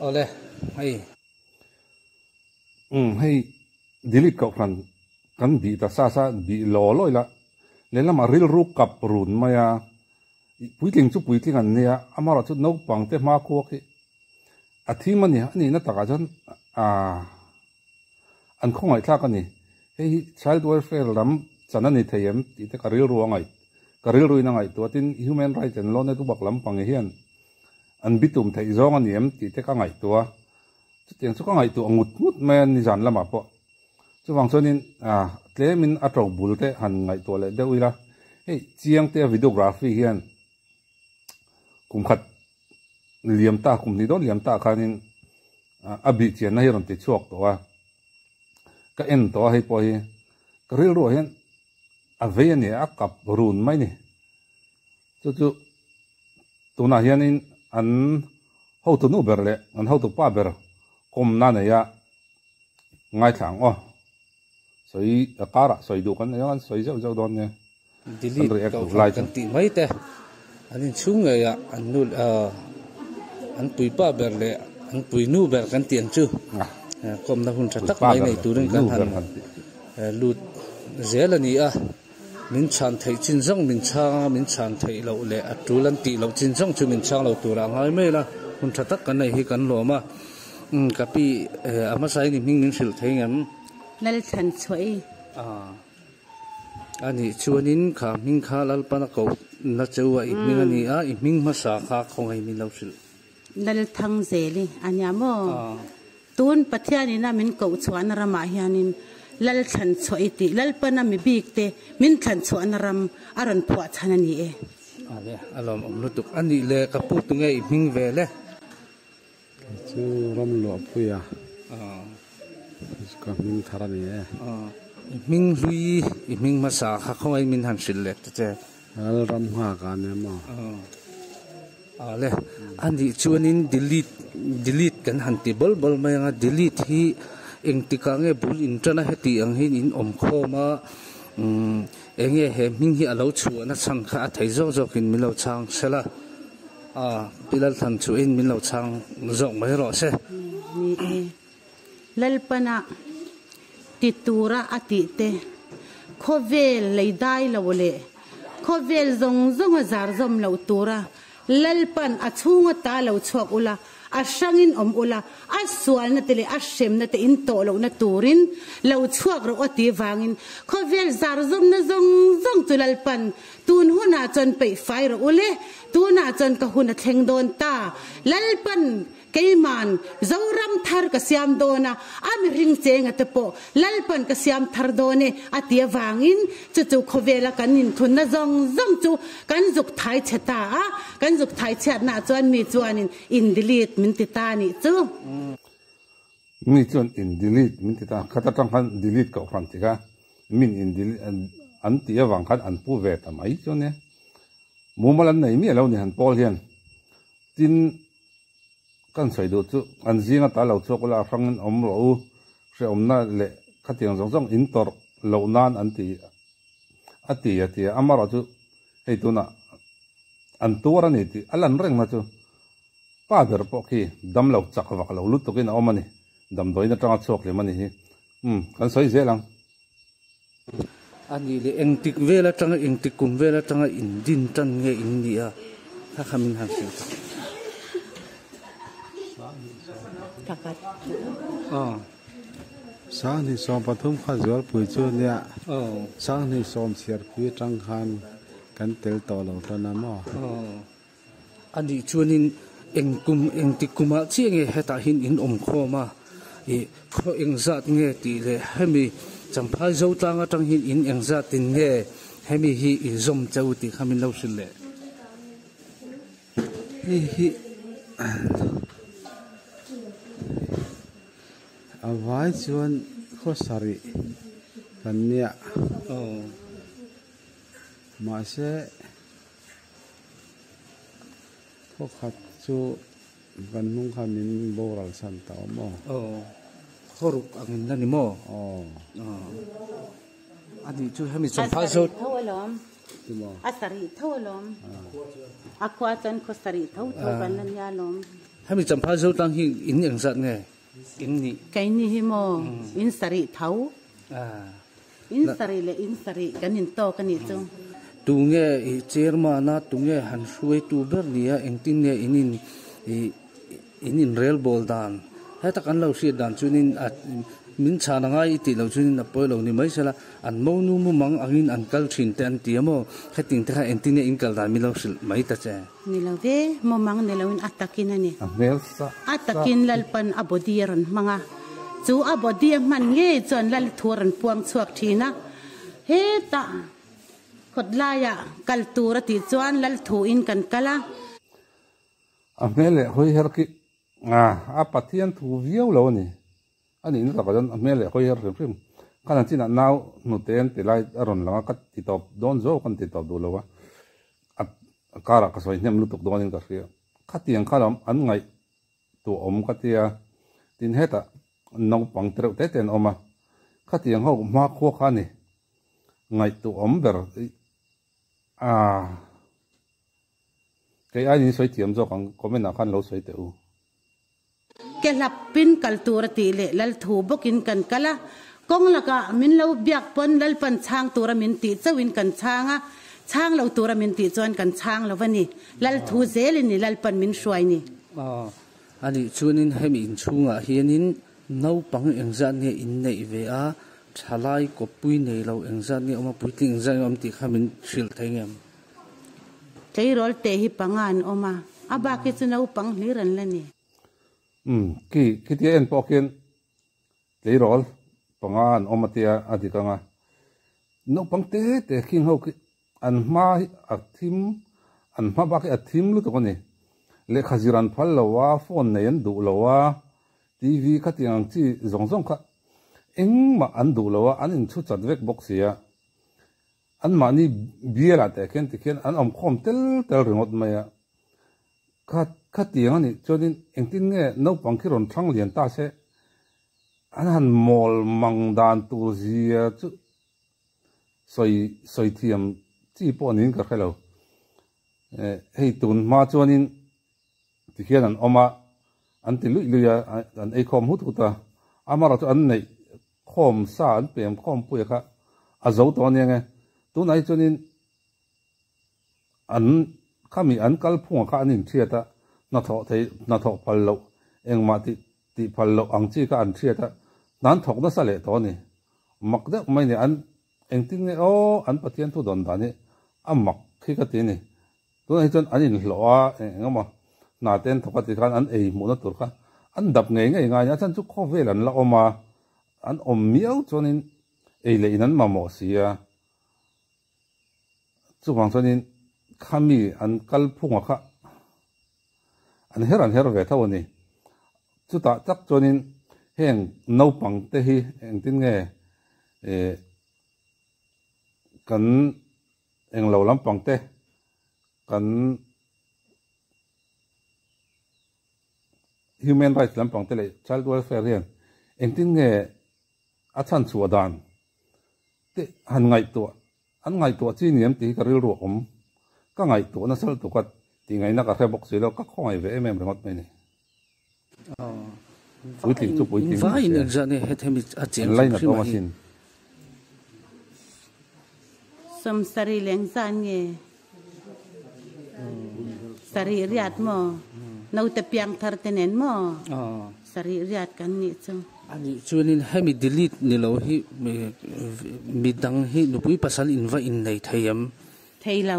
Awle hei. Umm hei delete kohhran kan bih ta sa sa bih law law ila lehlamah rilru kap run mai a puitling chu puitling an nia amaherawh chu naupang te hma khuak hi a thim a ni a nihna takah chuan aaa an khawngaihthlak a ni hei hi child welfare lam chan a ni thei em tih te ka rilru a ngaih ka rilruin a ngaihtuah tin human rights and law network lampang hian an bitum theih zawng a ni em tih te ka ngaihtuah a. Chutiang chu ka ngaihtuah ngut ngut mai a nizan lamah pawh. Chuvang chuanin tlemin a to bul te han ngaihtuah leh deuh ila, hei chiang te a videography hian kum khat liam ta, kum hnih dawn liam ta khanin a bih chianna hi a rawn ti chhuak tawh a, ka en tawh a hei pawh hi ka rilruah hian a vei a ni, a kap run mai a ni. Chu chu tunah hianin an hotu nu ber leh an hotu pa ber kawmna nei a ngaithla ang aw. Sawi a karah sawi duh kan nei a, kan sawi zeuh zeuh dawn nia. Kan Delete react koh duh hran lai kan chu. tih mai te an inchhung ngei ah an nu ah an puipa ber leh an puinu ber kan tih ang chu kawmna hun tha tak Puipa mai ber nei leh turin kan puinu han ber kan tih. lut zel a ni a. Min chhan theih chin zawng min chhang a, min chhan theih loh leh a tul an tih loh chin zawng chu min chhang lo turah a ngai mai la, hun tha tak kan nei hi kan lawm a. Umm ka pi a hmasa in i hming min hrilh thei ngem? Lalthlan chhuah i. Aaa a nih chuanin kha hming kha Lalpana koh na cheu a i hming a ni a, i hming hmasa kha khawngaih min lo hrilh. Lalthang zel i a nia maw? Tun Pathianina min koh chhuahna ramah hianin Lal thlan chhuah i tih Lalpana mi bik te min thlan chhuahna ram a rawn phuah chhan a ni e. Ale, a lawmawm lutuk a nih le, ka pu tunge i hming ve le? Kei chu ram luahpui a, ka hming thar a ni e. I hming hlui, i hming hmasa kha khawngaih min han hrilh leh ta che. Lal ram nghak a nia maw? Ale, a nih chuanin delete, delete kan han ti bawl bawl mai ang a, delete hi engtikah nge bul inṭan a heti ang hian in awm khawm a, umm eng nge he hming hi a lo chhuahna chhan kha a thei zawk zawkin min lo chhang sel a, a Pi Lalthan chuhin min lo chhang zawk mai rawh se. Ni e, Lalpana ti tura a tih te, khawvel lei dai lo leh khawvel zawng zawnga zar zawm loh tura Lalpan a chhunga ta lo chhuak ula, a hrangin awm ula, a sualna te leh a hremna te in tawh lohna turin lo chhuak rawh aw ti vangin khawvel zar zawmna zawng zawng chu Lalpan tun hunah chuan peih fai rawh ule, tunah chuan ka hun a thleng dawn ta. Lalpan Keiman Zoram thar ka siam dawn a, a mihring chenga te pawh Lalpan ka siam thar dawn e a ti avangin chu chu khawvela kan inthunna zawng zawng chu kan zuk thai chhe ta a, kan zuk thai chhiatnaah chuan mi chuanin in delete min ti ta nih chu. Mi chuan in delete min ti ta, khat atang khan delete koh hran ti kha min in delete an tih avang khan an pu ve ta mai chu ania. Mumal an nei miah lo ni han pawl hian. Tin, kan sawi duh chu an zinga ta lo chhuak ula a hrangin awm rawh u, hrehawmna leh khatiang zawng zawng in tawrh loh nan an ti a ti a ti a, amaherawh chu hei tunah an tuar a ni tih a lan reng na chu pa ber pawh khi dam lo chak vak lo lutukin a awm a ni, damdawiin atanga chhuak hlim a ni hi, umm kan sawi zel ang. A nih leh engtik vel atanga engtik kum vel atanga in din tan nge in nih a kha kha min han hrilh tak. Aw Sanghnih 13 kha zualpui chu nia Sanghnih sawm chhiarpui atang khan kan tel tawh lo tan a maw. A nih chuanin eng kum engtik kumah chiah nge hetah hian in awm khawm a, ih khaw engzat nge tih leh hemi Champhai Zotlang atang hian in engzat in nge hemi hi i zawm cheu tih kha min lo hrilh leh. Hei hi a vai chuan khaw sarih kan nia mahse. Khawkhat chu kan hnung khan min boral chhan ta awm aw. Aw, khawruk ang in la ni maw? Aw. A nih chu hemi chawmphai zo. A sarih tho alawm. Ti maw? A sarih tho alawm. A khua chuan khaw sarih tho tho kan la nia alawm. Hemi Champhai Zotlang hi in engzat nge in nih? Keini hi maw in sarih tho. In sarih leh in sarih kan in tawk a nih chu. Tunge i chairman a, tunge han hruaitu ber nia engtin nge in in in inrelbawl dan? Heta kan lo hriat dan chuanin a min chhan a ngai i tih loh chuanin a pawi lo ni mai sela, an monu mumang angin an kal thin te an ti a maw? Heting te kha engtin nge in kal dan min lo hrilh mai ta che? Ni lo ve, mumang ni loin a takin a ni. A hmel sa A takin Lalpan a body a rawn hmang a, chu a body a hman ngei chuan Lal thu a rawn puang chhuak thin a, hetah khawtlaiah kal tur a tih chuan Lal thuin kan kal a. A hmel leh hawi her khi a Pathian thu viau lo a ni. A nihna takah chuan a hmel leh hawi her hrim hrim. Khan an chinah nau hnute an ti lai a rawn lang a, ka ti tawp dawn zawk an ti tawp duh lo a, a karah ka sawi hnem lutuk dawnin ka hria. Khatiang kha lam an ngaih tuah awm ka tia, tin hetah naupang te reuh te te an awm a, khatiang ho hmakhua kha a ni ngaihtuah awm ber a. Kei aiin sawi thiam zawk ang, comment ah khan lo sawi teh u. Ke hlapin kal tur a tih leh lal thu bawkin kan kal a, kawng lakah min lo biak pawn Lalpan chhang tura min tih chauhin kan chhang a, chhang lo tura min tih chuan kan chhang lo a ni. Lal thu zelin ni Lalpan min hruai ni. Aw, a nih chuanin hemi inchhungah hianin naupang engzat nge inneih ve a, thalai kawppui nei lo engzat nge awm a, puitling engzat nge awm tih kha min hrilh thei ngem? Tleirawl te hi panga an awm a, a bak hi chu naupang hlir an la ni. Umm, khi khitia en pawh khian tleirawl panga an awm a tia a dik ang a, naupang te te khing ho khi an hma hi a thim, an hma bak hi a thim lutuk a ni. Lehkha zir an phal lo a, phone nei an duh lo a, TV khatiang ang chi zawng zawng kha engmah an duh lo a, an inchhu chat vek bawk si a. Anmahni bialah teh khian tikhian an awm khawm tel tel ringawt mai a. Kha khatiang a nih chuanin engtin nge naupang khi rawn thlang lian ta se an han mawl mang dan tur zia chu sawi sawi thiam chi pawh niin ka hre lo. Hei tun hma chuanin tikhian an awm a, an ti luih luih a, an ei khawm hut hut a. Amaherawhchu an neih khawm sa an pem khawm puia kha a zo tawh a nia nge. Tunah hi chuanin an khami an kal phunga kha an inthiat a, hnathawh thei hnathawh phal loh engmah tih tih phal loh ang chi kha an thiat a, hna an thawk nasa leh tawh a ni. Mak deuh mai ni an engtin nge aw an Pathian thu dawn dan hi a mak khi ka ti a ni. Tunah hi chuan an inhlawh a, eng eng emaw hna te an thawk a tikhan an ei hmuhna tur kha an dap ngei ngei ngai a ni. A chhan chu khawvel an la awm a, an awm miau chuanin ei leh in an mamawh si a. Chuvang chuanin khami an kal phunga kha an her an her ve tho a ni. Chutah tak chuanin heng naupang te hi engtin nge eh kan Englo lampang te kan human rights lampang te leh child welfare hian engtin nge a chhan chhuah dan te han ngaihtuah an ngaihtuah chi ni em tih hi ka rilru a awm. Ka ngaihtuah nasa lutuk a tih ngaihna ka hre bawk si lo, ka khawngaih ve em em ringawt mai ni. Puitling chu puitling ni se. An lainat awm asin. Sawmsarih leh engzat nge? Sarih riat maw? Naute piang thar te nen maw? Sarih riat kan nih chu. Anih chuanin hemi delete ni lo hi midang hi nupui pasal in va innei thei em? Thei lo.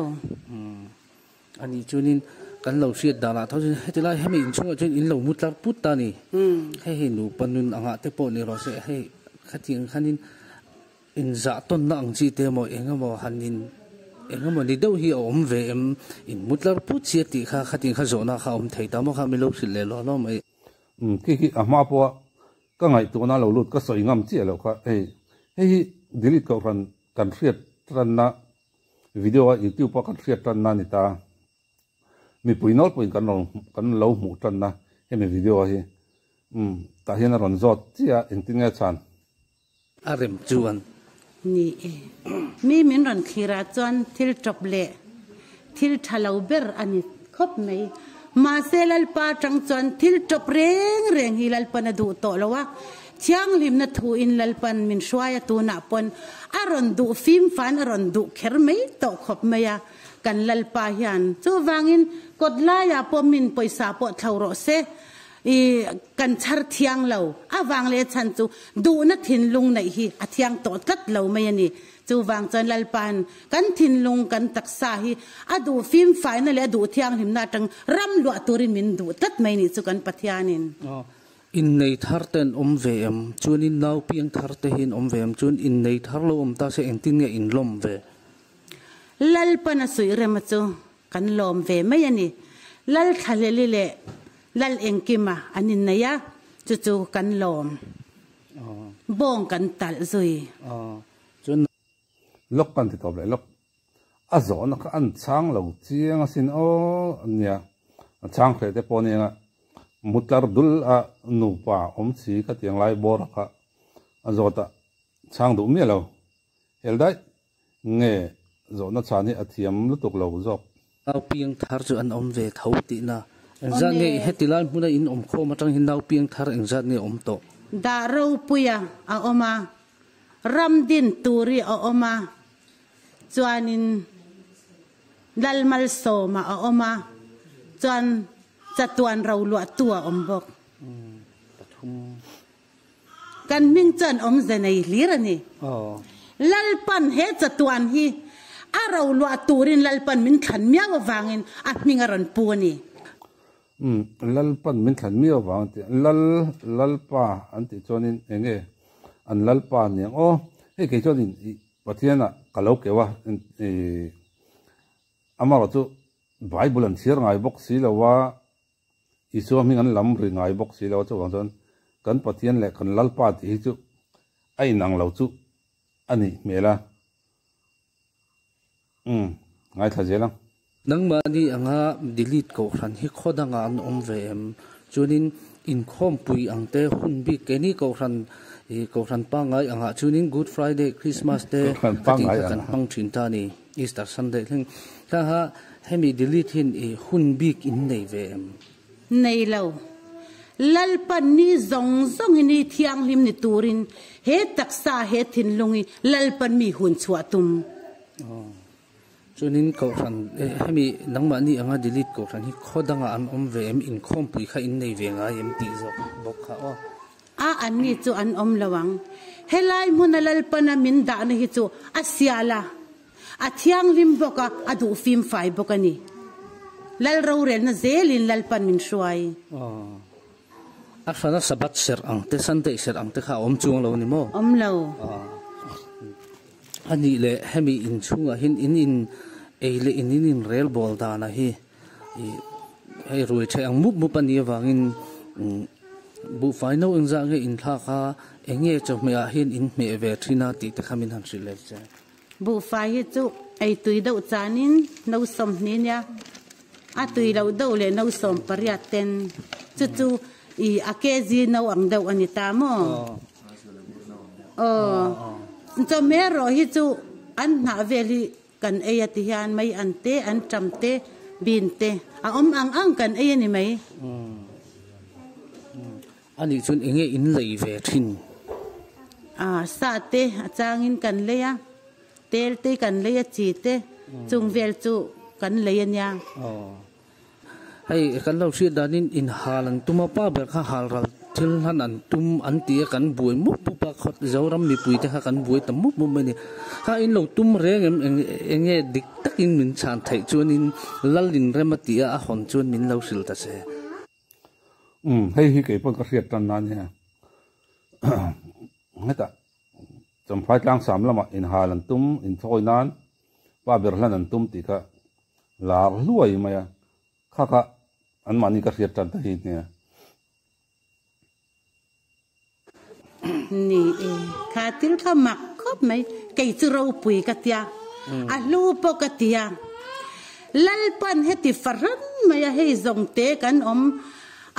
Anih chuanin kan lo hriat danah tho chuan heti lai hemi inchhungah chuan in lo mu tlar put ta a ni. Hei hei nupa nun angah te pawh ni rawh se hei khatiang khanin inzah tawnna ang chi te emaw eng emaw han in eng emaw ni deuh hi a awm ve em in mu tlar put si a tih kha khatiang kha zawhna kha a awm thei ta maw kha min lo hrilh leh lawh lawh mai. Umm khi khi a hma pawha ka ngaihtuahna lo lut ka sawi ngam chiah loh kha hei hei hi delete kohhran kan hriat tanna Video a youtube a kan hriat tanna a ni ta. Mipui nawlpuiin kan rawn kan lo hmuh tanna hemi video hi umm tah hian a rawn zawt chiah a engtin nge chhan. A rem chuan. Ni e. Mi min rawn thlir ah chuan thil tawp leh thil tha lo ber a ni khawp mai. Mahse Lalpa atang chuan thil tawp reng reng hi Lalpan a duh tawh lo a, thianghlimna thu in Lalpan min hruai a tunah pawn a rawn duh fim fan a rawn duh kher mai tawh khawp mai a kan Lalpa hian. Chuvangin kawt laiah pawh min pawisa pawh thlo rawh se i kan chhar thiang lo avang leh chhan chu duhna thinlung neih hi a thiang tawh tlat lo mai a ni. Chuvang chuan Lalpa'n kan thinlung, kan taksa hi a duh fimfaina leh a duh thianghlimna atang ram luah turin min duh tlat mai nih chu kan Pathianin. Innei thar te an awm ve em? Chuanin nau piang thar te hi an awm ve em? Chuan innei thar lo awm ta se engtin nge in lawm ve? Lalpan a suih rema chu kan lawm ve mai a ni. Lal Thlahleli leh Lal Engkima an innei a, chu chu kan lawm. Bawng kan talh zui. Chuan Lawk kan ti tawp leh lawk. A zawhna kha an chhang lo chiang asin aw nia. A chhang hreh te pawh nia mutlar dul a nupa awm si kha tiang lai bawr a kha a zawt a chhang duh miah lo. Hel daih nge zawhna chhan hi a thiam lutuk lo zawk. Nau piang thar chu an awm ve tho tihna. Engzat nge heti lai hmuna in awm khawm atang hi nau piang thar engzat nge awm tawh? Dah ropuia a awm a, ram din turi a awm a, chuanin Lalmalsawma a awm a, chuan chatuan roluahtu a awm bawk. Kan hming chuan awmze nei hlir a ni. Lalpan he chatuan hi a roluah turin Lalpan min thlan miau avangin a hming a rawn pu a ni. Umm, Lalpan min thlan miau avang tih Lal, Lalpa an tih chuanin eng nge an Lalpa aniang aw. Hei kei chuanin i Pathianah ka lo keuh a, i amaherawhchu Bible an chhiar ngai bawk si lo a, Isua hming an lam ri ngai bawk si lo a, chuvang chuan kan Pathian leh kan Lalpa tih hi chu a inang lo chu a nih hmel a. Umm, ngaithla zel ang. Nangmahni anga delete kohhran hi khaw dangah an awm ve em? Chuanin inkhawmpui ang te hun bik keini kohhran ih kohhran pangngai angah chuanin Good Friday, Christmas te ka tih kha kan hmang thin ta a ni. Easter Sunday thleng kha kha hemi delete hian i hun bik in nei ve em? Nei lo. Lalpan ni zawng zawngin i thianghlim ni turin he taksa he thinlung i Lalpan mi hun chhuah tum. Chuanin kohhran hemi nangmahni anga delete kohhran hi khaw dangah an awm ve em? Inkhawmpui kha in nei ve ngai em tih zawk bawk kha aw. A anni chu an awm lo ang. Helai hmuna Lalpana min dahna hi chu a sial a, a thianghlim bawk a, a duh fimfai bawk a ni. Lal rorelna zelin Lalpan min hruai. A hrana Sabbath serh ang te, Sunday serh ang te kha a awm chuang lo a ni maw? Awm lo. A nih leh hemi inchhungah hian in in ei leh in in inrelbawl danah hi hei ruai theih ang mup mup a nih avangin buhfai no engzah nge inthlak a, eng nge chawhmeh ah hian in hmeh ve thin a tih te kha min han hrilh leh che. Buhfai hi chu ei tui deuh chanin no 20 nia, a tui loh deuh leh no 18 ten chu chu i a kg no ang deuh a ni ta maw? Aw, chawhmeh erawh hi chu an hnah vel hi Kan ei a ti hian mai an te, an ṭam te, bin te a awm ang ang kan ei a ni mai. A nih chuan eng nge in lei ve thin? A, sa te a changin kan lei a, tel te kan lei a, chi te chung vel chu kan lei a nia. Hei kan lo hriat danin inhal an tum a, pa ber kha hal ral thil hlan an tum an ti a, kan buai mup mup a, khawt Zoram mipui te kha kan buai ta mup mup mai a ni. Kha in lo tum reng em eng eng nge dik takin min chhan theih chuanin lal in rem a ti a, a hawn chuan min lo hrilh ta che. Umm hei hi kei pawn ka hriat tan na ania. Hetah Champhai tlangsam lamah inhal an tum inthawi nan pa ber hlan an tum tih kha lar hluai mai a, kha kha anmahni ka hriat tan ta hi nia. Ni e, kha thil kha mak khawp mai, kei chu ropui ka tia, a hlu pawh ka tia, Lalpan heti fahran mai a hei zawng te kan awm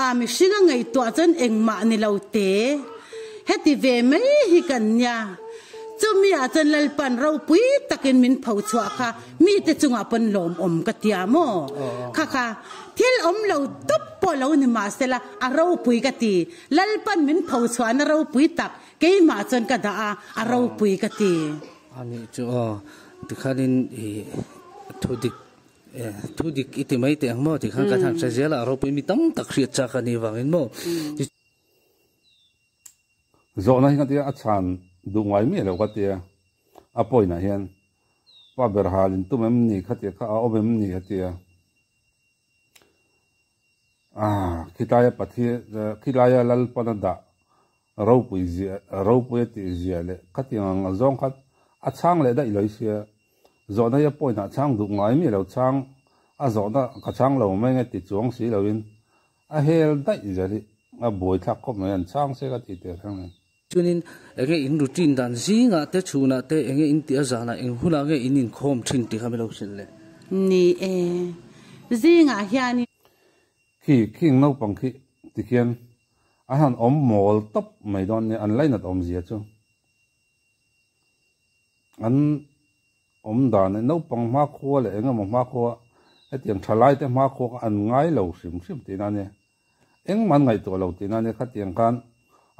a, mihring a ngaihtuah chuan engmah ni lo te, heti ve mai hi kan nia. Chumi ah chuan Lalpan ropui takin min pho chhuah kha mite chungah pawn lawmawm ka tia maw? Kha kha thil awm lo tawp pawh lo ni mahsela a ropui ka ti. Lalpan min pho chhuahna ropui tak keimah chuan ka dah a, a ropui ka ti. A nih chu aw, tikhanin i thudik thudik i ti mai teh ang maw tikhan kan han hre zel a, a ropui mi tam tak hriat chak a nih vangin maw. Zawhna hi ka tia a chhan duh ngai miah lo ka tia, a point ah hian pa ber hal in tum em ni kha tia kha a awm em ni a tia. Ah khilaia Pathian khilaia Lalpana dah ropui zia ropui a tih zia leh khatiang ang a zawng kha a chhang leh daih lo i sia. Zawhna hi a point ah chhang duh ngai miah lo chhang a zawhna ka chhang lo mai nge ti chuang si lo in A hel daih zel hi a buai thlak khawp mai, an chhang se ka ti teh reng mai. Chuanin enge in routine dan zingah te chhunah te enge in tih a zanah eng hunah nge in inkhawm thin tih kha min lo hrilh leh. Ni e, zingah hianin. Khi khing naupang khi tikhian an han awm mawl tawp mai dawn nia, an lainat awmzia chu an Awm dan e, naupang hmakhua leh eng emaw hmakhua, hetiang thalai te hmakhua kha an ngai lo hrim hrim tihna a nia. Engmah an ngaihtuah lo tihna a nia, khatiang khan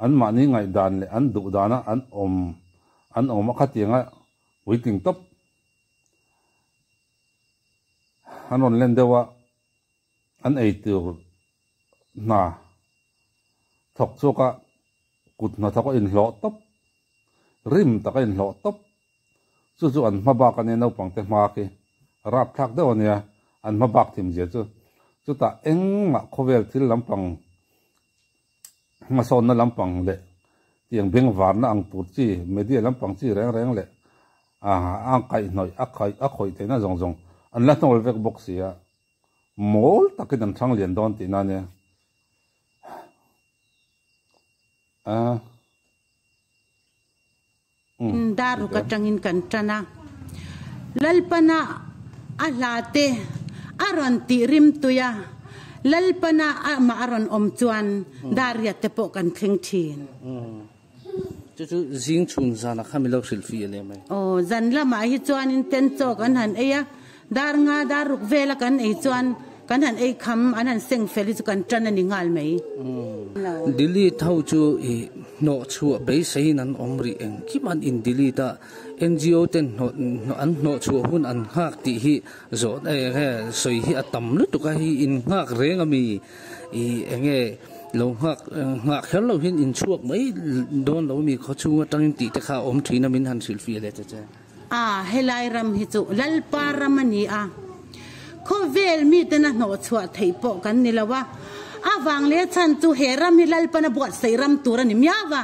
anmahni ngaihdan leh an duh dana an awm an awm a khatianga puitling tawp an rawn len deuh a, an ei tur hna thawk chhuak a kut hnathawk a inhlawh tawp, rim tak a inhlawh tawp. Chu chu an hma bak a nia naupangte hma khi rapthlak deuh a nia an hma bak thim zia chu. Chutah engmah khawvel thil lampang hmasawnna lampang leh tiang bengvarna ang tur chi media lampang chi reng reng leh a kaihhnawih a a khawih theihna zawng zawng an la hnawl vek bawk si a. Mawl takin an thang lian dawn tihna a nia. Daruk atangin kan tan a, Lalpana a hla te a rawn tih rim tui a, Lalpana amah a rawn awm chuan Daria te pawh kan thleng thin. Chu chu zing chhun zanah kha min lo hrilh fih a leh mai. Aw, zan lamah hi chuanin ten chaw kan han ei a, dar nga dar ruk vela kan ei chuan kan han ei kham an han seng fel hi chu kan tan a ni nghal mai. Delete ho chu i hnawh chhuah beiseiin an awm rih engkim an in delete a, NGO ten hnawh an hnawh chhuah hun an nghak tih hi zawh enge sawi hi a tam lutuk a hi in nghak reng a mi i enge lo nghak nghah kher lo hian in chhuak mai dawn lo mi khawchhung atangin tih te kha a awm thin a min han hrilhfiah leh che che. A, helai ram hi chu Lalpa ram a ni a, khawvel miten a hnawhchhuah theih pawh kan ni lo a, a vang leh chhan chu he ram hi Lalpan a buatsaih ram tur a ni miau a,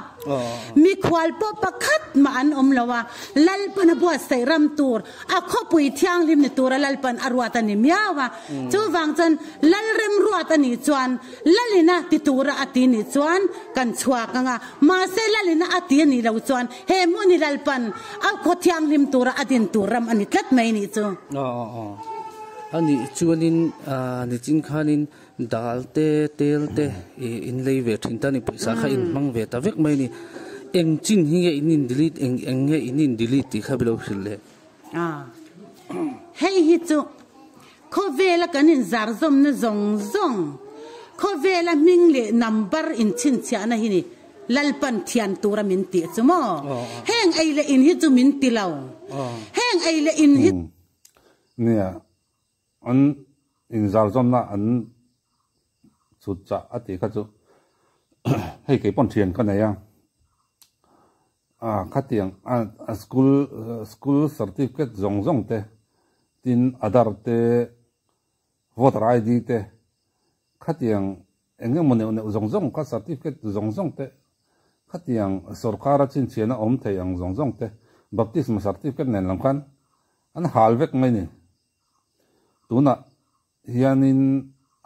mikhual pawh pakhat mah an awm lo a, Lalpan a buatsaih ram tur, a khawpui thianghlim ni tura Lalpan a ruat a ni miau a, chuvang chuan Lalrem ruat a nih chuan Lalina ti tura a ti nih chuan kan chhuak ang a, mahse Lalina a ti a nih loh chuan he hmun hi Lalpan a khaw thianghlim tura a din tur ram a ni tlat mai nih chu. Aw aw a nih chuanin nichin khanin dal te tel te in lei ve thin ta ni pawisa kha in hmang ve ta vek mai ni. Eng chin hi nge in in delete eng eng nge in in delete tih kha bilo hrilh leh. A hei hi chu Khawvela kan inzarzawmna zawng zawng, khawvela hming leh number inchhinchhiahna hi ni Lalpan thian tura min tih chu maw? Heng ei leh in hi chu min ti lo. Heng ei leh in hi. Nia, an inzarzawmna an chhut chah a tih kha chu hei kei pawn thian ka nei a, khatiang a school school certificate zawng zawng te Tin, Aadhaar te, Voter ID te, khatiang eng emaw neuh neuh zawng zawng kha certificate zawng zawng te, khatiang sorkara chhinchhiahna awm thei ang zawng zawng te, baptisma certificate nen lam khan an hal vek mai ni. Tunah hianin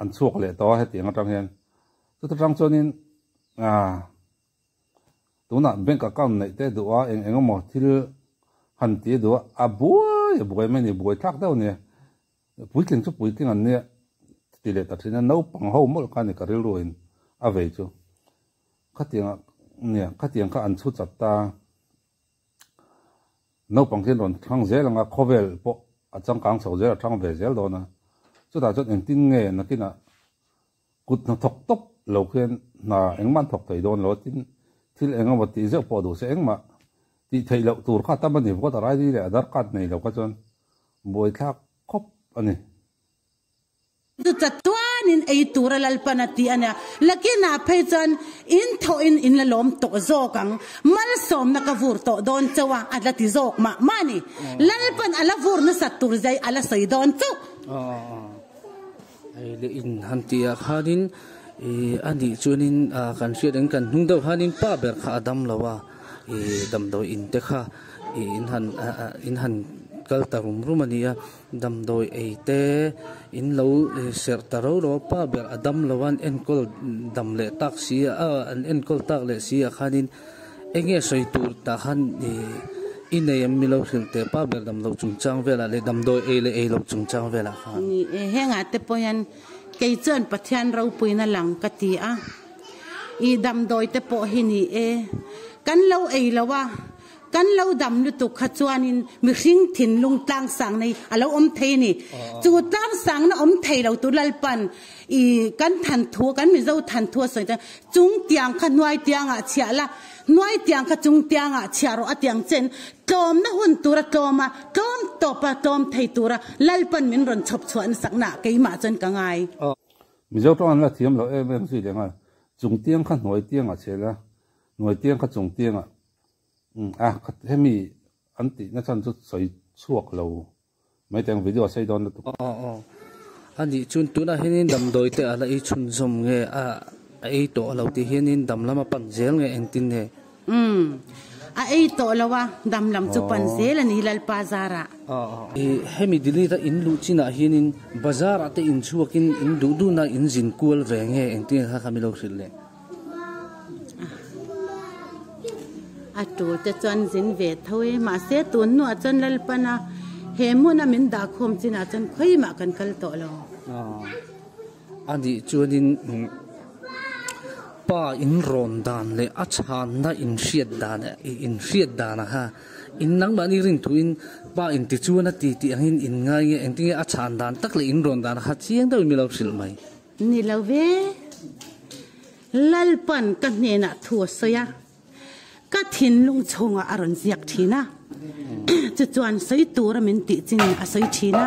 an chhuak leh tawh a hetiang atang hian. Chuta tang chuanin aah Tunah bank account neih te duh a, eng eng emaw thil han ti duh a, a buai a buai mai a ni, buai thlak deuh a ni. Puitling chu puitling an nia ti leh ta thin a, naupang ho mawlh kha a ni ka rilru in a vei chu. Khatiang nia, khatiang kha an chhu chat ta. Naupang hian rawn thlang zel anga khawvel pawh a changkang chho zel a thlang ve zel dawn a, chutah chuan engtin nge nakinah kut hnathawk tawp lo khian hna engmah an thawk thei dawn lo a, tin thil eng emaw tih zeuh pawh duh se engmah tih theih loh tur kha tam a ni, voter ID leh Aadhaar card nei lo kha chuan buaithlak khawp a ni. Chu chatuanin ei tura Lalpan a ti a nia. Lakinah phei chuan in thawhin in la lawm tawh zawk ang. Malsawmna ka vur tawh dawn chauh a, a la ti zawk mah mah a ni. Lalpan a la vur nasat tur zai a la sawi dawn chauh. Hei leh in han tih ah khanin ih a nih chuanin kan hriat ang kan hnung deuh khanin pa ber kha a dam lo a, ih damdawi in te kha ih in han in han kal ta rum rum a ni a. Damdawi ei te in lo serh ta ro ro a, pa ber a dam lo a, an enkawl dam leh tak si a, an enkawl tak leh si ah khanin eng nge sawi tur tah khan i nei em mi lo hrilh teh pa ber dam loh chungchang velah leh damdawi ei leh ei loh chungchang velah khan. Ni e, hengah te pawh hian kei chuan Pathian ropuina lang ka ti a, i damdawi te pawh hi ni e, kan lo ei lo a, Kan lo dam lutuk kha chuanin mihring thinlung tlangsang nei a lo awm thei a ni. Chu tlangsangna awm thei lo tu Lalpan i kan than thu, kan Mizo than thu a sawi chuan chung tiang kha hnuai tiangah chhiah la, hnuai tiang kha chung tiangah chhiah rawh a tiang chen tlawmna hun tura tlawm a, tlawm tawpa tlawm thei tura Lalpan min rawn chhawp chhuah nasaknaah keimah chuan ka ngai. Mizo tawng an la thiam lo em em zui leh nghal. Chung tiang kha hnuai tiangah chhiah la, hnuai tiang kha chung tiangah A hemi an tihna chhan chu sawi chhuak lo mai teh ang video a sei dawn lutuk. Aw aw a nih chuan tunah hianin damdawi te a la ei chhunzawm nge a a ei tawh lo tih hianin dam lam a pan zel nge engtin nge? Umm a ei tawh lo a dam lam chu pan zel a ni Lalpa zarah. Hemi delete a in luh chinah hianin bazar ah te in chhuakin in duh duhna in zin kual ve nge engtin nge kha kha mi lo hrilh leh? A tul te chuan zin ve tho e, mahse tun hnuah chuan Lalpana he hmuna min dah khawm chinah chuan khawimah kan kal tawh lo. A nih chuanin pa in rawn dan leh a chhanna in hriat dan in hriat dan a kha in nangmahni rin thuin pa in ti chuan a ti tih angin in ngai nge engtin nge a chhan dan tak leh in rawn dan a kha chiang deuhin mi lo hrilh mai. Ni lo ve. Lalpan ka hnenah thu a sawi a, ka thinlung chhungah a rawn ziak thin a. Chuchuan sawi tura min tih chin a sawi thin a.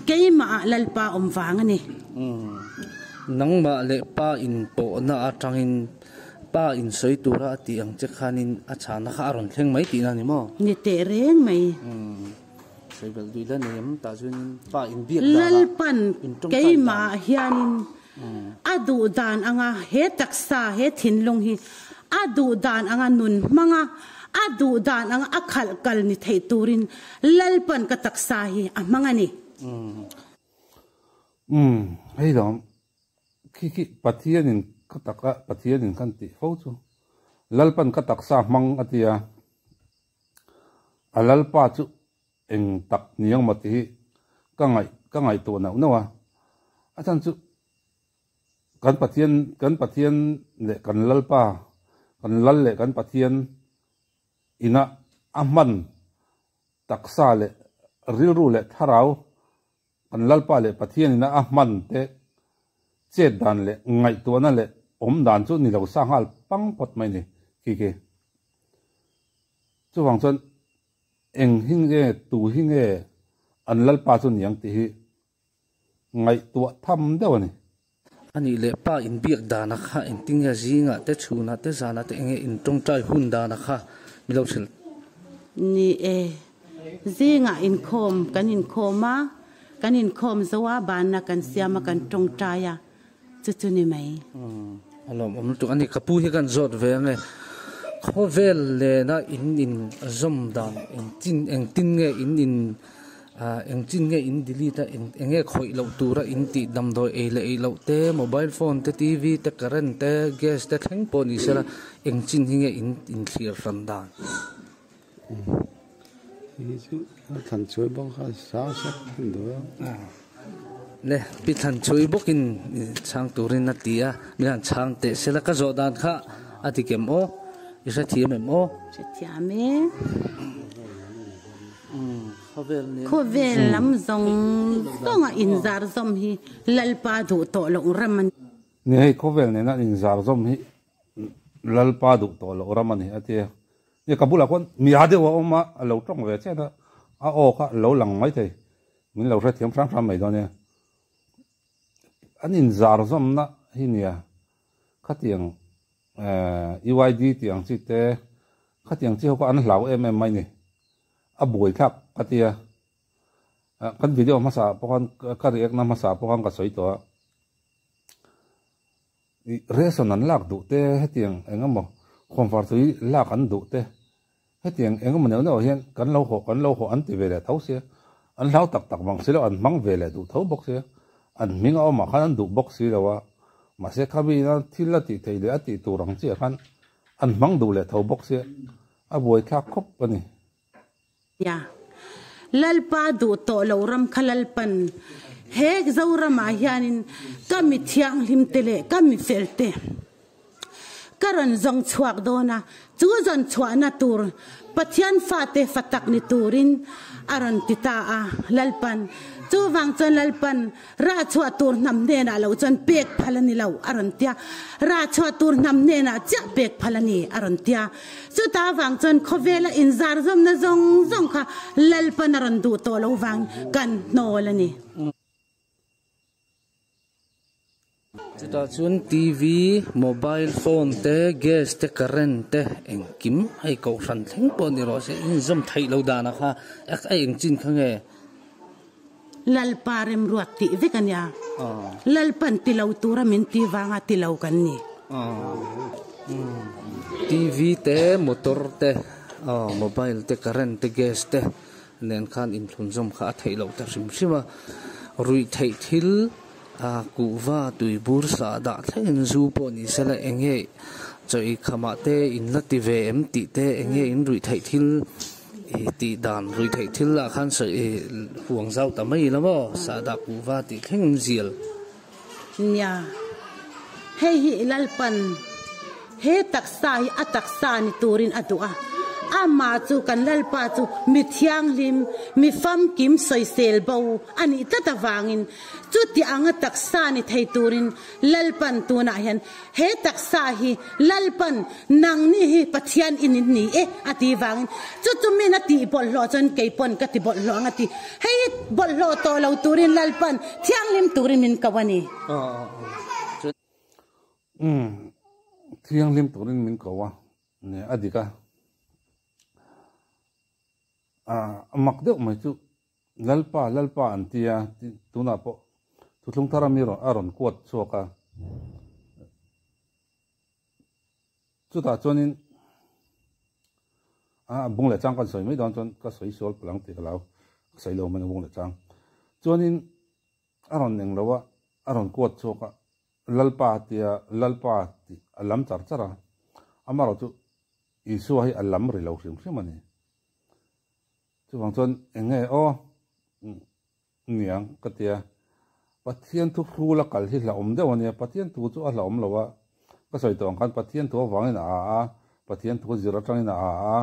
Keimahah Lalpa awm vang a ni. Nangmah leh Pa inpawhna atangin Pa in sawi tura a tih ang che khanin a chhana kha a rawn thleng mai tihna a ni maw? Ni teh reng mai. Lalpan keimah hianin a duh dan anga he taksa, he thinlung hi a duh dan anga nun hmanga, a duh dan anga a khalh kal ni theih turin Lalpan ka taksa hi a hmang a ni. Umm, hei dang khi khi Pathianin ka taka Pathianin kan tih fo chu Lalpan ka taksa hmang a ti a. A lalpa chu eng tak ni ang maw tih hi ka ngaih ka ngaihtuah nauh nauh a, a chhan chu kan Pathian kan Pathian leh kan lalpa kan lal leh kan Pathian ina a hman taksa leh rilru leh thlarau kan lalpa leh Pathian ina a hman te chet dan leh ngaihtuahna leh awm dan chu ni lo sa nghal pang phawt mai ni khi khi. Chuvang chuan eng hi nge tu hi nge an lalpa chu niang tih hi ngaihtuah tham deuh a ni. A nih leh pa inbiak dana kha engtin nge zingah te chhunah te zanah te enge intawngtai hun dana kha mi lo hrilh. Ni e, zingah inkhawm kan inkhawm a, kan inkhawm zo a, banna kan siam a kan tawngtai a. Chu chu ni mai. A lawmawm lutuk a ni. Ka pu hi kan zawt ve ange. Khawvel lena in in zawm dan engtin engtin nge in in engtin nge in delete a eng enge khawih loh tura in tih damdawi ei leh ei loh te mobile phone te TV te current te gas te thleng pawh ni sela engchin hi nge in in thlir hran dan. Hi chu a thlan chuai bawk kha sang sak an duh a. Le pi thlan chuai bawkin chhang turin a ti a, min han chhang teh sela ka zawh dan kha a ti kem aw, i hrethiam em aw? Hrethiam e. Khawvel lam zawng zawnga inzar zawm hi Lalpa duh tawh loh ram a ni. Ni hei khawvel nena inzar zawm hi Lalpa duh tawh loh ram a ni a ti a. Ni ka bulah khuan mi a deuh a awm a, a lo tawng ve chian a, a aw kha a lo lang maithei. Min lo hrethiam hram hram mai dawn nia. An inzar zawmna hi nia khatiang UID tih ang chi te khatiang chi ho kha an hlau em em mai ni. A buai thlak ka tia. Kan video hmasa pawh khan ka react na hmasa pawh khan ka sawi tawh a. Ration an lak duh te hetiang eng emaw khawnvar tui lak an duh te hetiang eng emaw neuh neuh hian kan lo hawh kan lo hawh an ti ve leh tho sia. An hlau tak tak bang si lo an hmang ve leh duh tho bawk sia. An hming a awmah khan an duh bawk si lo a. Mahse khami ina thil a tih theih leh a tih tur ang chiah khan an hmang duh leh tho bawk sia. A buaithlak khawp a ni. Nia. Lalpa duh tawh lo ram kha Lalpan he Zoramah hianin ka mi thianghlim te leh ka mi fel te ka rawn zawng chhuak dawn a, chu zawn chhuahna tur Pathian fate fa tak ni turin a rawn ti ta a Lalpan. Chuvang chuan Lalpan Rah chhuah tur hnam hnenah lo chuan pek phal a ni lo, a rawn tia. Rah chhuah tur hnam hnenah chiah pek phal a ni, a rawn tia. Chuta avang chuan khawvela inzar zawmna zawng zawng kha Lalpan a rawn duh tawh lo vang kan hnawl a ni. Chutah chuan TV, mobile phone te, gas te, current te engkim hei kohhran thleng pawh ni rawh se inzawm theih lo danah kha a engchin kha nge? Lalpa remruat tih vek a nia. Lalpan ti lo tura min ti vanga ti lo kan ni. TV te, motor te, mobile te, current te, gas te nen khan inthlunzawm kha a theih loh ta hrim hrim a. Ruih theih thil kuhva tuibur sa dah thlengin zu pawh ni sela eng nge chaw ei khamah te in la ti ve em tih te eng nge in ruih theih thil I tih dan rui theih thil lah khan sawi i huang zau ta mai ila maw sahdah kuhva tih thleng in zial. Nia, hei hi Lalpan he taksa hi a taksa ni turin a duh a, amah chu kan Lalpa chu mi thianghlim, mi famkim sawisel bo a nih tlat avangin chuti anga taksa ni thei turin Lalpan tunah hian he taksa hi Lalpan nangni hi Pathian in in ni e a ti vangin chu chu min a tih bawlhhlawh chuan kei pawn ka ti bawlhhlawh ang a ti. Hei hi bawlhhlawh tawh lo turin Lalpan thianghlim turin min ko a ni. Umm thianghlim turin min ko a ni a dik a. A mak deuh mai chu Lalpa Lalpa an ti a tunah pawh thuthlung thar ami a rawn kuat chhuak a. Chutah chuanin a bung leh chang kan sawi mai dawn chuan ka sawi sual palh ang tih ka lo ka sawi lo mai a bung leh chang. Chuanin a rawn eng lo a, a rawn kuat chhuak a, Lalpa tia Lalpa tih a lam char char a, amaherawhchu Isua hi a lam ri lo hrim hrim a ni. Chuvang chuan eng nge aw niang ka ti a, Pathian thu hrul a kal hi hlauhawm deuh a nia, Pathian thu chu a hlauhawm lo a, ka sawi tawh ang khan Pathian thu avangin a a a, Pathian thu zir atangin a a a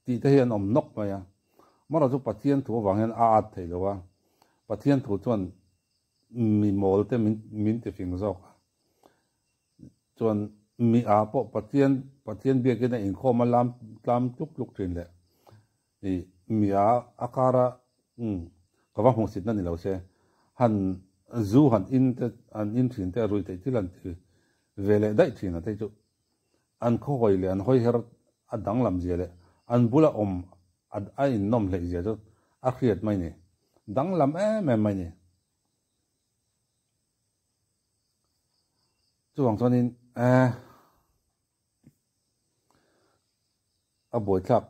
tih te hi an awm nawk mai a, marawh chu Pathian thu avang hian a at thei lo a, Pathian thu chuan mi mawl te min min ti fing zawk a, chuan mi a pawh Pathian Pathian biakin a inkhawm a lam tlam tluk tluk thin leh I mia a kara umm ka va hmuhsit na ni lo se han zu han in te an in thin te a rui theih thil an ti ve leh daih thin a te chu an khawhawi leh an hawi her a danglam zia leh an bula awm a in nawm hleih zia chu a hriat mai ni danglam em em mai ni. Chuvang chuanin eh. A buaithlak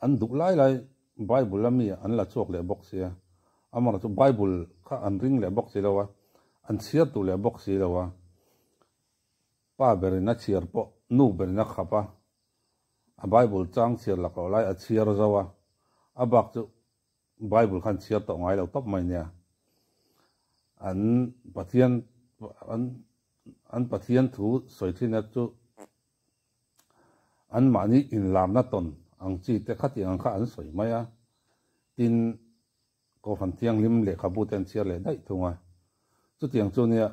an duh lai lai Bible a mi an la chhuak leh bawk sia, amaherawhchu Bible kha an ring leh bawk si lo a, an chhiar duh leh bawk si lo a, pa berin a chhiar pawh nu berin a khap a, a Bible chang chhiar lak loh lai a chhiar zo a, a bak chu Bible khan chhiar tawh ngai lo tawp mai nia. An Pathian an an Pathian thu sawi thin a chu an mahni inlarna tawn ang chi te khatiang ang kha an sawi mai a. Tin, Kohhran Thianghlim lehkhabu te an chhiar leh daih thung a. Chutiang chu nia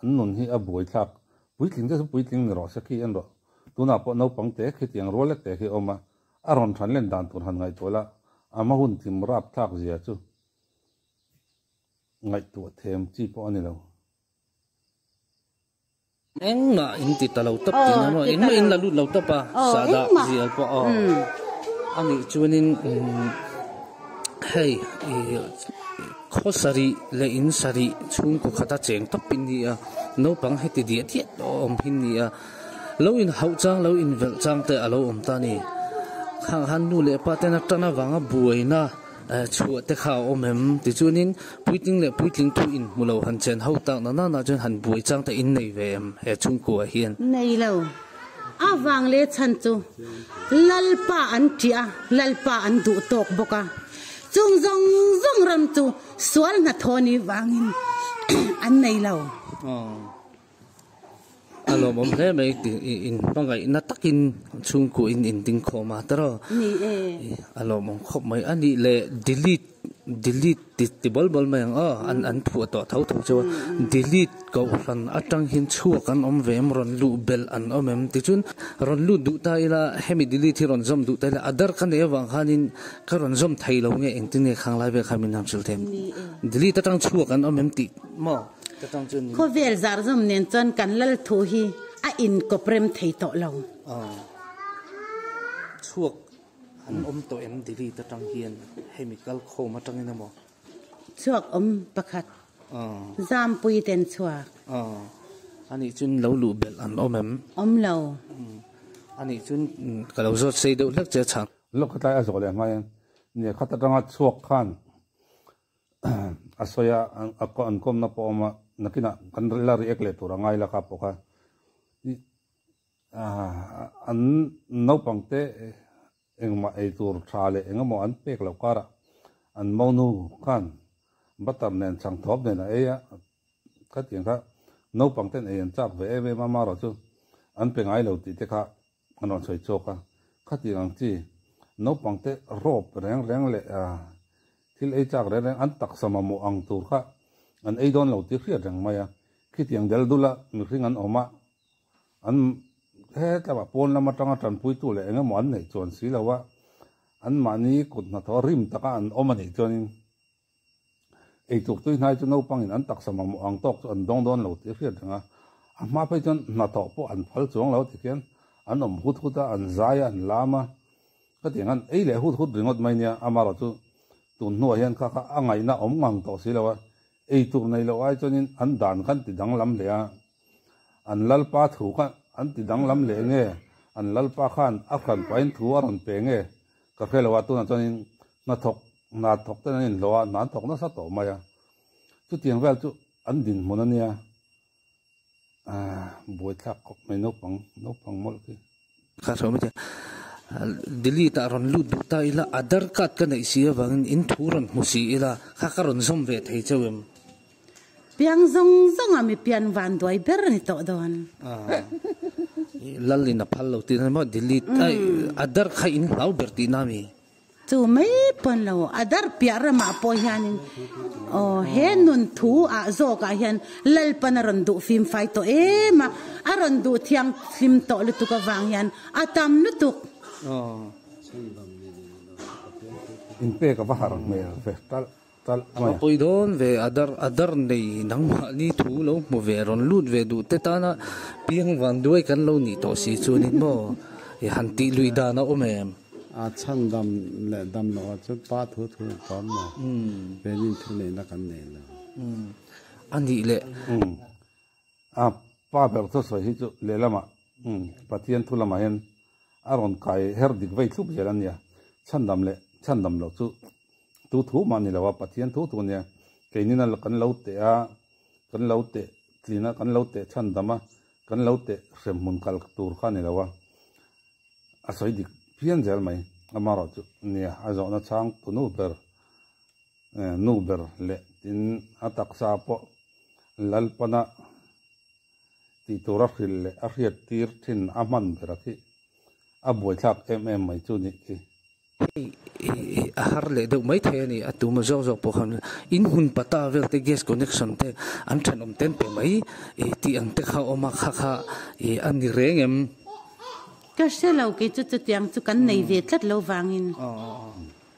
an nun hi a buaithlak. Puitling te chu puitling ni rawh se khi en rawh. Tunah pawh naupang te khitiang rual lek te khi a awm a, a rawn than len dan tur han ngaihtuah la, a hma hun thim rapthlak zia chu ngaihtuah them chi pawh a ni lo. Engmah in ti ta lo tawp tih na maw? Engmah in la lut lo tawp a, sahdah zial pawh aw. A nih chuanin hei khaw sarih leh in sarih chhungkaw khata cheng tawp in ni a, naupang heti diah diah tawh awm hi ni a, lo in hauh chang lo in velh chang te a lo awm ta a ni. Khang han nu leh pa ten a tan avanga buaina. Chhuah te kha a awm em? Tichuanin puitling leh puitling thu inhmu lo han chen ho tak na nana chuan han buai chang te in nei ve em he chhungkua hian? Nei lo. A vang leh chhan chu Lalpa an ṭih a, Lalpa an duh tawk bawk a. Chung zawng zawng ram chu sual hnathawh ni vangin an nei lo. A lawmawm hle mai in hmangaihna takin chhungkua in indingkhawm a tawrh a. Ni e. A lawmawm khawp mai. A nih leh delete delete ti ti bawl bawl mai ang aw an an phuah tawh tho tho chu a. Delete kohhran atang hian chhuak an awm ve em rawn luh belh an awm em tichuan rawn lut duh ta ila hemi delete hi rawn zawm duh ta ila a dar ka nei avang khanin ka rawn zawm thei lo nge engtin nge khang lai vel kha min han hrilh thei em. Delete atang chhuak an awm em tih maw. Khawvel zarzawm nen chuan kan lal thu hi a inkawp rem thei tawh lo. Chhuak an awm tawh em delete atang hian hemi kal khawm atangin emaw? Chhuak awm pakhat. Zampui ten chhuak. Anih chuan lo luh belh an awm em? Awm lo. Anih chuan ka lo zawt sei deuh hlek che a chhang. Lawk khatlai a zawh leh hma hian nia khat atanga chhuak khan a sawi a, an kawmna pawh a awm a, nakinah kan la react leh tur a ngai la kha pawh kha an naupang te engmah ei tur tha leh engemaw an pek loh karah an monu khan butter nen chhang thawp nen a ei a, khatiang kha naupang ten ei an chak ve em em a, amaherawhchu an pe ngai lo tih te kha an rawn sawi chhuak a, khatiang ang chi naupang te rawp reng reng leh thil ei chak reng reng an taksa mamawh ang tur kha an ei dawn lo tih hriat reng mai a, khitiang del dula mihring an awm a, an hetlama pawn lam atanga tanpuitu leh eng emaw an neih chuan si lo a, anmahni kut hnathawh rim taka an awm a nih chuanin Eitur tui hnai chu naupangin an taksa mamawh ang tawk chu an dawng dawn lo tih a hriat reng a, a hma phei chuan hnathawh pawh an phal chuang lo ti khian an awm hut hut a, an zai a, an lam a, khatiang an ei leh hut hut ringawt mai nia, amaherawh chu tun hnuah hian kha kha a ngaihna awm ngang tawh si lo a, eitur nei loh ai chuanin an dan kha an ti danglam leh a, an lalpa thu kha an ti danglam leh nge, an lalpa khan a hranpahin thu a rawn pe nge ka hre lo a, tunah chuanin hnathawk Hna thawk ten an inhlawh a, hna an thawk nasa tawh mai a. Chutiang vel chu an dinhmun a nia. Buaithlak khawp mai naupang, naupang mawlh khi. Kha hro mai te, Delete ah rawn lut duh ta ila, Aadhar card ka neih si avangin in thu rawn hmu si ila, kha ka rawn zawm ve thei cheu em? Piang zawng zawnga mi pian van duai ber a ni tawh dawn. Lal in a phal lo tihna maw, Delete, Aadhar kha in hlau ber tihna mi? Chu mai pawn lo, a dar piah ramah pawh hianin aw he nun thu ah zawkah hian Lalpan a rawn duh fimfai tawh em a, a rawn duh thianghlim tawh lutuk avang hian a tam lutuk. Inpek a va har hmel ve talh talh mai. A va pawi dawn ve, a dar a dar nei nangmahni thu lo hmu ve rawn lut ve duh te tana piang van duai kan lo nih tawh si chuanin maw i han tih lui dan a awm em? A chhan dam leh dam loh ah chuan pa thu thu an tawm maw? Venin thu neihna kan nei lo. A nih leh. A pa ber thusawi hi chu lehlamah Pathian thu lamah hian a rawn kai her dik vei thlup zel a nia. Chhandam leh chhandam loh chu tu thu mah ni lo a, Pathian thu thu a nia. Keinin a kan lo teh a, kan lo teh tlin a, kan lo teh chhandam a, kan lo teh hremhmun kal tur kha a ni lo a. A sawi dik phian zel mai. Amaherawh chu nia, a zawhna chhang tu nu ber, nu ber leh tin a taksa pawh Lalpana tih tur a hrilh leh a hriat tir thin a hman ber a khi a buaithlak em em mai chu nih khi. Hei A har leh deuh mai thei a ni. A tuma zawk zawk pawh khan in hmun pata vel te gas connection te an thenawm ten pe mai tih ang te kha a awm a, kha kha a ni reng em? Ka hre lo kei chu chutiang chu kan nei ve tlat lo vangin.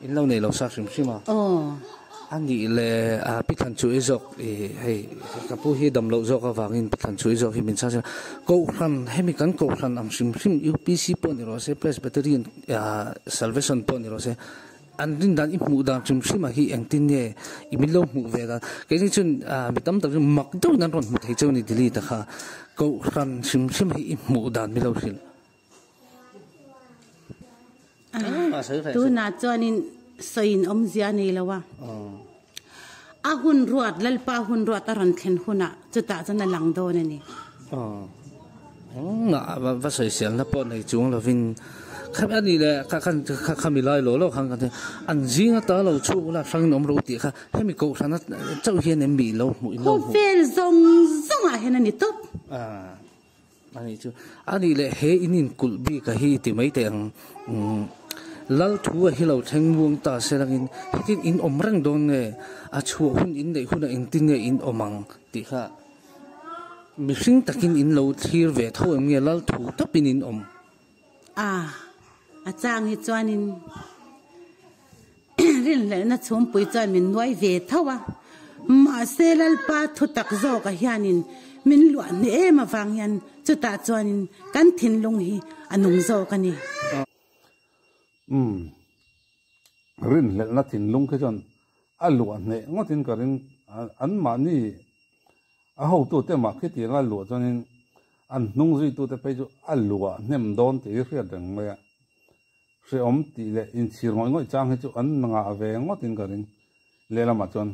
In lo nei lo sa hrim hrim a. Aw. A nih le a Pi Thlan Chuai zawk i hei ka pu hi dam loh zawk avangin Pi Thlan Chuai zawk hi min chhang Kohhran hemi kan Kohhran ang hrim hrim UPC pawh ni rawh se Presbyterian Salvation pawh ni rawh se an rin dan i hmuh dan hrim hrim ah hi engtin nge i min lo hmuh ve dan keini chuan mi tam tak chu mak deuhin an rawn hmu thei cheu ni delete a kha Kohhran hrim hrim hi i hmuh dan mi lo hrilh. Tunah chuanin sawiin awmzia a nei lo a, a hun ruat, Lalpa hun ruat a rawn thlen hunah chutah chuan a lang dawn a ni. Engmah va sawiselna pawh nei chung lovin kha a ni le kha khan kha khami lai law law khan kan an zing ata lo chhuk ula hrangin awm ro tih kha hemi kohhrana chauh hian em mi lo hmuh in lo hmuh. Khawvel zawng zawngah hian a ni tawp. Ani chu a nih leh he in inkulh bik a hi ti mai teh ang. Umm Lal thu a hi lo thleng muang ta se langin hetin in awm reng dawn nge a chhuah hun in neih hunah engtin nge in awm ang tih kha mihring takin in lo thlir ve tho em nge Lal thu tawpin in awm. A a chang hi chuanin rinhlelhna chhumpui chuan min nuai ve tho a, mahse Lalpa thu tak zawkah hianin min luah hneh em avang hian chutah chuanin kan thinlung hi a nung zawk a ni. Umm, rinhlelhna thinlung khi chuan a luah hneh ngawtin ka ring, anmahni A hotute mah khitiang a luah chuanin an hnung zuitute phei chu a luah hnem dawn tih hi hriat reng mai a. Hrehawm tih leh inchhir ngawih ngawih chang hi chu an ngah ve ngawtin ka ring. Lehlamah chuan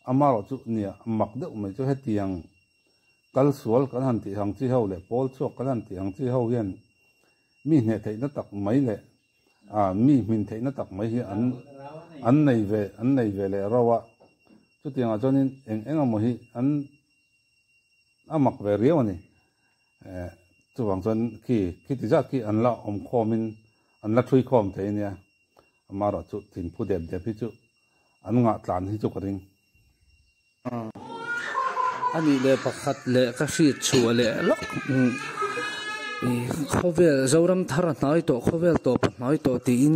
amarawh chu nia mak deuh mai chu hetiang kal sual kan han tih ang chi ho leh pawl chhuak kan han tih ang chi ho hian mi hneh theihna tak mai leh mi hmin theihna tak mai hi an an nei ve an nei ve leh rauh a. Chutiangah chuanin eng eng emaw hi an a mak ve riau a ni. Chuvang chuan khi khiti zat khi an la awm khawmin an la thui khawm thei a nia. Amaherawhchu thinphu dep dep hi chu an ngah tlan hi chu ka ring. A nih leh pakhat leh ka hriat chhuah leh lawk khawvel Zoram thar a hnai tawh khawvel tawp a hnai tawh tiin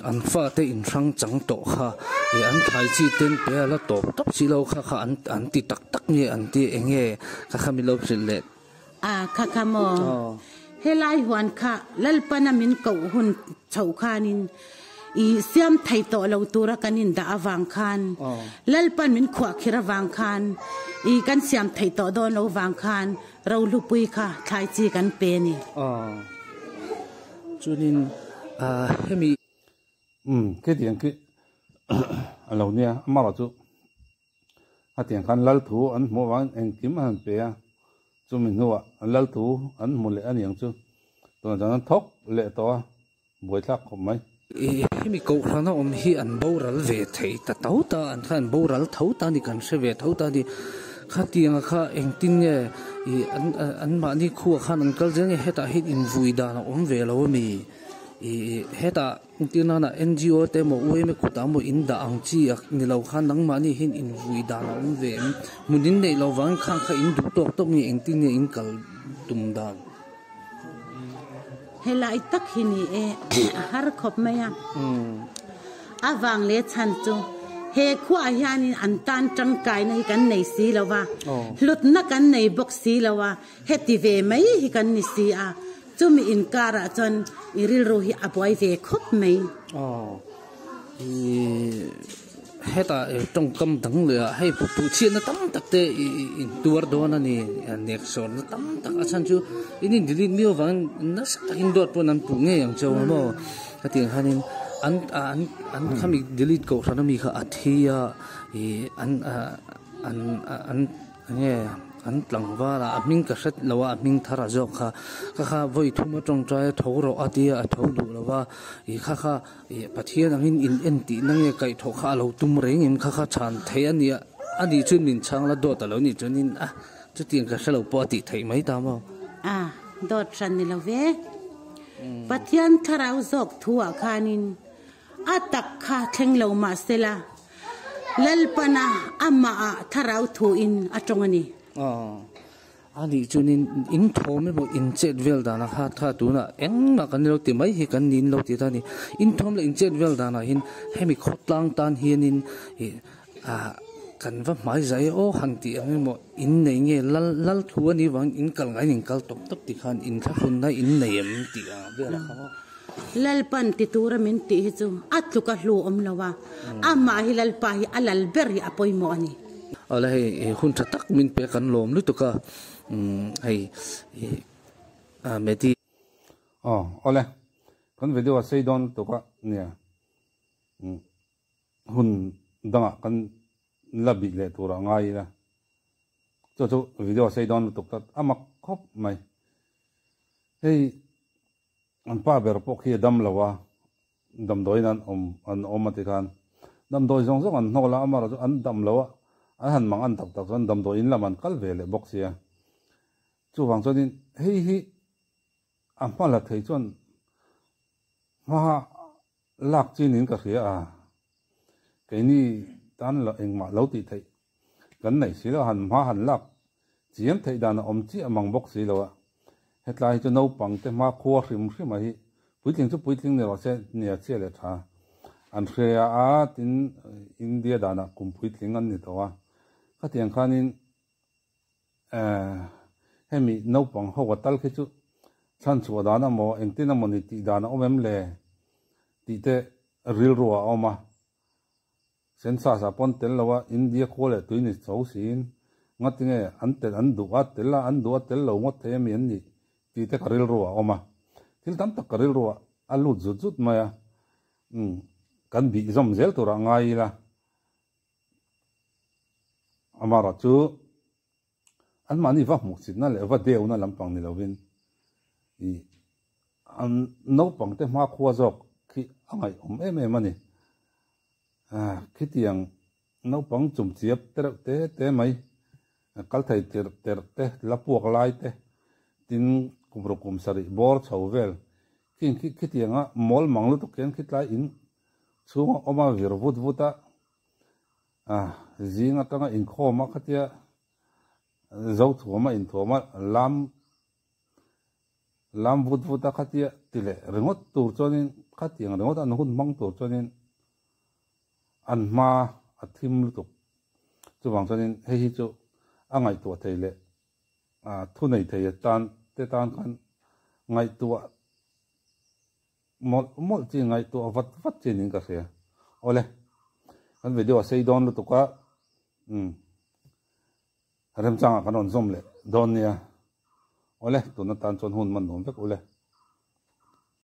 an fate in hrang chang tawh kha ih an thlai chi ten pe a la tawp tawp si lo kha kha an an ti tak tak nge an ti eng nge kha kha min lo hrilh leh. A kha kha maw helai huan kha Lalpana min koh hun chhoh khanin i siam thei tawh lo tura kan indah avang khan Lalpan min khuahkhir avang khan i kan siam thei tawh dawn lo vang khan Rohlupui kha thlai chi kan pe a ni. Chuanin hemi. Umm khitiang khi a lo nia amarawh chu Hetiang khan lal thu an hmuh avangin engkim an han pe a, chumi hnuah lal thu an hmu leh a niang chu tunah chuan an thawk leh tawh a, buaithlak khawp mai. Hemi kohhrana awm hi an boral ve thei ta tho ta, an kha an boral tho ta a ni, kan hre ve tho ta a ni. Khatianga kha engtin nge ih an anmahni khuah khan an kal zel nge hetah hian invui dan a awm ve lo a mi? Ih hetah Engtir nana NGO te emaw UMA kutah emaw in dah ang chi a ni lo khan nangmahni hian in vui dan a awm ve em? Hmun in neih loh vangin khang kha in duh tawk tawk nge engtin nge in kal tum dan? Helai tak hi ni e, a har khawp mai a. A vang leh chhan chu he khuaah hianin an tan tangkaina hi kan nei si lo va, hlutna kan nei bawk si lo a, heti ve mai hi kan ni si a. Chumi inkarah chuan i rilru hi a buai ve khawp mai. Aw, i hetah tawngkam dang leh ah hei puh chhiatna tam tak te i intuar dawn a ni, nek sawrna tam tak a chhan chu in in delete miau avangin nasa takin dawt pawn an puh ngei ang chauh a maw hetiang hianin an an an khami delete kohhran ami kha a thi a i an an an. Enge an tlangval a, a hming ka hret lo a, a hming thar a zawk kha, ka kha vawi thum a tawngtai a tho rawh a tia a tho duh lo va, ih kha kha ih Pathian angin in en tih na nge kaihthawh kha a lo tum reng em kha kha chhan theih a nia, a nih chuan min chhang la dawt a lo nih chuanin a chutiang ka hre lo pawh a tih theih mai ta maw. A, dawt hran ni lo ve. Pathian thlarau zawk thu ah khanin. A tak kha thleng lo mah sela, Lalpana amahah thlarau thuin a tawng a ni. A nih chuanin in thawm emaw in chet vel danah kha tha tunah engmah kan lo ti mai hi kan nin lo ti ta a ni. In thawm leh in chet vel danah hian hemi khawtlang tan hianin ih ah kan va hmai zai aw han tih ang emaw in nei nge lal lal thu a nih vangin in kal ngaiin in kal tawp tawp tih khan in thlahrunna in nei em tih ang velah kha maw. Lalpan ti tura min tih hi chu a tluk a hlu awm lo a, amah hi Lalpa hi a lal ber hi a pawimawh a ni. Awle hei hun tha tak min pe kan lawm lutuk a, hei Medi. Aw awle kan video a sei dawn lutuk a nia hun dangah kan la bih leh turah ngai ila chu chu video a sei dawn lutuk tlat a mak khawp mai hei. An pa ber pawh khi a dam lo a, damdawiin an awm an awm a ti khan damdawi zawng zawng an hnawl a, amaherawh chu an dam lo a, an han mang an tak tak chuan damdawiin lam an kal ve leh bawk sia. Chuvang chuanin hei hi a hma la thei chuan hma lak chi niin ka hria a, keini tan la engmah lo tih theih kan neih si lo a, han hma han lak chiam theih dan a awm chiah mang bawk si lo a, hetlai hi chu naupang te hma khua hrim hrim a hi puitling chu puitling ni rawh se nia chiah leh tha an hria a tin India danah kum puitling an ni tawh a, khatiang khanin eh hemi naupang ho a tal khi chu chhanchhuah dan amaw engtin amaw ni tih dan a awm em le tih te rilru a awm a. Census ah pawn tel lo a, India khua leh tui ni tho siin ngatinge an tel an duh a tel a an duh a tel lo ngawt thei ami an nih tih te ka rilru ah a awm a. Thil tam tak ka rilru ah a lut zut zut mai a, umm kan bih zawm zel turah ngai ila amaherawh chu anmahni va hmuhchitna leh va deuna lampang ni lovin ih an naupang te hmakhua zawk khi a ngaihawm em em a ni. Khitiang naupang chumchiap te reuh te te mai kal thei tirh terh te la puak lai te tin kum ruk kum sarih bawr chho vel khing khi khitianga mawl mang lutuk khian khitlai in chhunga awm a vir vut vut a zing atanga inkhawm a khatia zo thuam a inthuam a lam Lam vut vut a khatia ti leh ringawt tur chuanin khatiang ringawt an hun hmang tur chuanin an hma a thim lutuk. Chuvang chuanin hei hi chu a ngaihtuah thei leh thu nei thei atan te tan khan ngaihtuah mawlh mawlh chi ngaihtuah vat vat chi niin ka hria. Awle, kan video a sei dawn lutuk a, umm. Remchangah kan rawn zawm leh dawn nia. Awle, tun atan chuan hun man nuam vek ule.